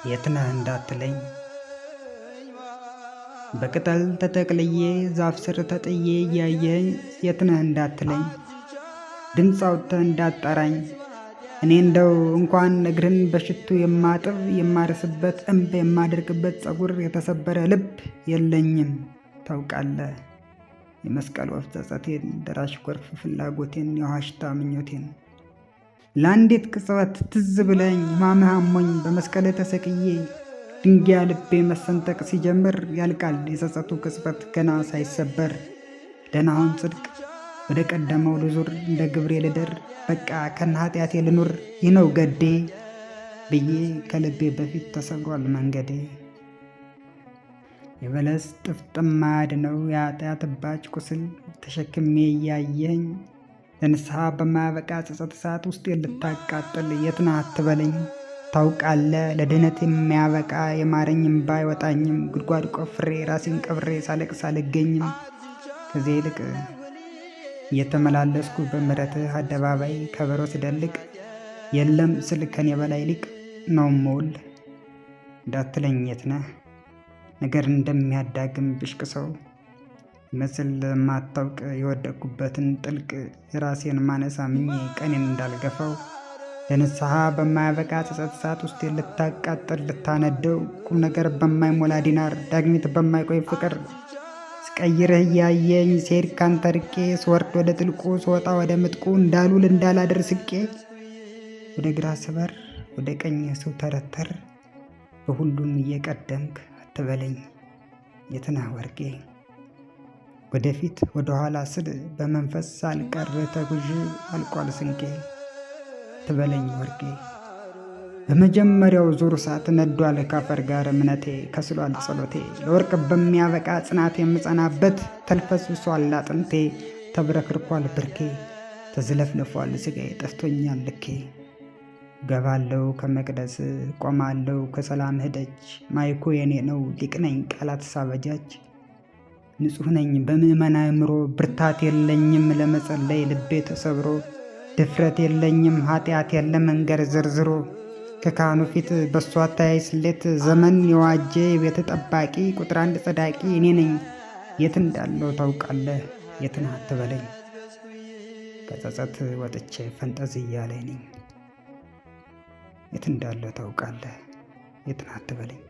የት ነህ እንዳትለኝ፣ በቅጠል ተጠቅልዬ ዛፍ ስር ተጥዬ እያየኸኝ የት ነህ እንዳትለኝ፣ ድምፅ አውጥተህ እንዳትጠራኝ። እኔ እንደው እንኳን እግርህን በሽቱ የማጥብ የማርስበት እምባ የማደርቅበት ጸጉር የተሰበረ ልብ የለኝም ታውቃለህ። የመስቀል ወፍ ጸጸቴን፣ ደራሽ ጎርፍ ፍላጎቴን፣ የውሃ ሽታ ምኞቴን። ለአንዲት ቅጽበት ትዝ ብለኝ ሕማምህ አሞኝ በመስቀልህ ተሰቅዬ ድንጊያ ልቤ መሰንጠቅ ሲጀምር ያልቃል የጸጸቱ ቅጽበት ገና ሳይሰበር። ደህናሁን ጽድቅ ወደ ቀደመው ልዙር፣ እንደ ግብሬ ልደር፣ በቃ ከነ ኃጢአቴ ልኑር፣ ይህ ነው ገዴ ብዬ ከልቤ በፊት ተሰብሯል መንገዴ። የበለስ ጥፍጥም ማያድነው የኃጢአት እባጭ ቁስል ተሸክሜ እያየኸኝ ለንስሐ በማያበቃ ጸጸት እሳት ውስጤን ልታቃጥል የት ነህ አትበለኝ። ታውቃለህ፣ ለድህነት የሚያበቃ የማረኝ እምባ አይወጣኝም። ጉድጓድ ቆፍሬ ራሴን ቀብሬ ሳለቅስ አልገኝም። ከዚህ ይልቅ እየተመላለስኩ በምሕረትህ አደባባይ ከበሮ ስደልቅ የለም ስል ከኔ በላይ ሊቅ ነው ምውል። እንዳትለኝ የት ነህ፣ ነገር እንደሚያዳግም ብሽቅ ሰው መስል ማታውቅ የወደቅኩበትን ጥልቅ የራሴን ማነስ አምኜ ቀኔን እንዳልገፋው ለንስሐ በማያበቃ ጸጸት እሳት ውስጤን ልታቃጥል ልታነደው ቁም ነገር በማይሞላ ዲናር ዳግሚት በማይቆይ ፍቅር ስቀይርህ እያየኝ ስሄድ ካንተ ርቄ፣ ስወርድ ወደ ጥልቁ ስወጣ ወደ ምጥቁ፣ እንዳልውል እንዳላድር ስቄ፣ ወደ ግራ ስበር ወደ ቀኝ ስውተረተር በሁሉም እየቀደምክ አትበለኝ የት ነህ ወርቄ። ወደፊት ወደኋላ ስል በመንፈስ ሳልቀር ተጉዤ አልቋል ስንቄ አትበለኝ ወርቄ። በመጀመሪያው ዙር እሳት ነዷል ካፈር ጋር እምነቴ፣ ከስሏል ጸሎቴ፣ ለወርቅ በሚያበቃ ጽናት የምጸናበት ተልፈስብሷል አጥንቴ፣ ተብረክርኳል ብርኬ፣ ተዝለፍልፏል ስጋዬ፣ ጠፍቶኛል ልኬ። ገባለው ከመቅደስ ቆማለው ከሰላምህ ደጅ፣ ማይኩ የኔ ነው ሊቅ ነኝ ቃላት ሳበጃጅ። ንጹሕ ነኝ በምዕመን አእምሮ፣ ብርታት የለኝም ለመጸለይ ልቤ ተሰብሮ፣ ድፍረት የለኝም ኃጢአት ለመንገር ዘርዝሮ። ከካህኑ ፊት በሷ አተያይ ስሌት ዘመን የዋጀ የቤት ጠባቂ ቁጥር አንድ ጸዳቂ እኔ ነኝ። የት እንዳለው ታውቃለህ የት ነህ አትበለኝ። ከጸጸት ወጥቼ ፈንጠዝያ ላይ ነኝ። የት እንዳለው ታውቃለህ የት ነህ አትበለኝ።